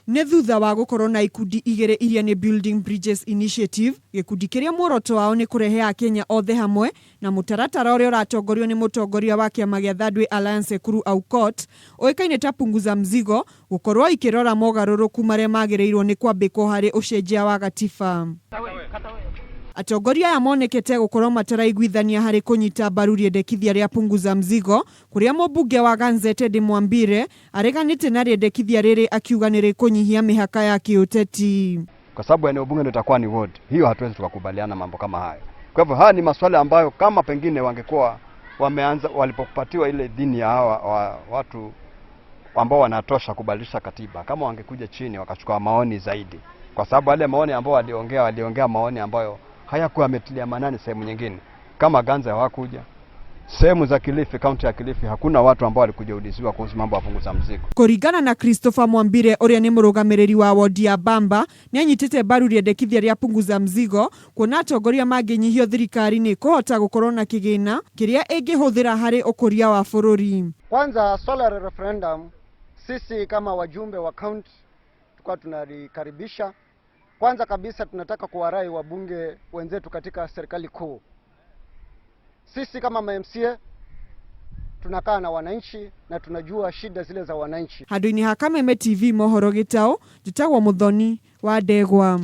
Nĩ thutha wa gũkorwo na ikundi igĩrĩ iria nĩ Building Bridges Initiative, gĩkundi kĩrĩa muoroto wao nĩ kũrehe Akenya othe hamwe, na mũtaratara ũrĩa ũratongorio nĩ mũtongoria wa kĩama gĩa Thirdway Alliance Ekuru Aukot, ũĩkaine ta Punguza Mzigo, gũkorwo ikĩrora mogarũrũku marĩa magĩrĩirwo nĩ kwambĩkwo harĩ ũcenjia wa gatiba. Atongoria aya monekete gũkorwo mataraiguithania harĩ kũnyita mbaru rĩendekithia rĩa Punguza Mzigo, kũrĩa mũmbunge wa Ganze Teddy Mwambire areganĩte na rĩendekithia rĩrĩ akiuga nĩ rĩkũnyihia mĩhaka ya kĩũteti. Kwa sababu eneo bunge ndio itakuwa ni ward, hiyo hatuwezi tukakubaliana mambo kama hayo. Kwa hivyo haya ni maswali ambayo kama pengine wangekuwa wameanza walipopatiwa ile idhini ya hawa watu ambao wanatosha kubadilisha katiba, kama wangekuja chini wakachukua maoni zaidi, kwa sababu wale maoni ambao waliongea, waliongea maoni ambayo hayakuwa yametilia maanani sehemu nyingine. Kama Ganze hawakuja sehemu za Kilifi, kaunti ya Kilifi, hakuna watu ambao walikuja uliziwa kuhusu mambo ya punguza mzigo. Kũringana na Christopher Mwambire, ũrĩa nĩ mũrũgamĩrĩri wa wodi ya Bamba, nĩ anyitĩte mbaru rĩendekithia rĩa Punguza Mzigo, kuona atongoria mangĩnyihio thirikari nĩ kũhota gũkorwo na kĩgĩna kĩrĩa ĩngĩhũthĩra harĩ ũkũria wa bũrũri. Kwanza swala la referendum, sisi kama wajumbe wa county tulikuwa tunalikaribisha. Kwanza kabisa tunataka kuwarai wabunge wenzetu katika serikali kuu. Sisi kama ma MCA tunakaa na wananchi na tunajua shida zile za wananchi. Handũ-inĩ ha Kameme TV mohoro gĩtaũ, njĩtagwo Mũthoni wa Ndegwa.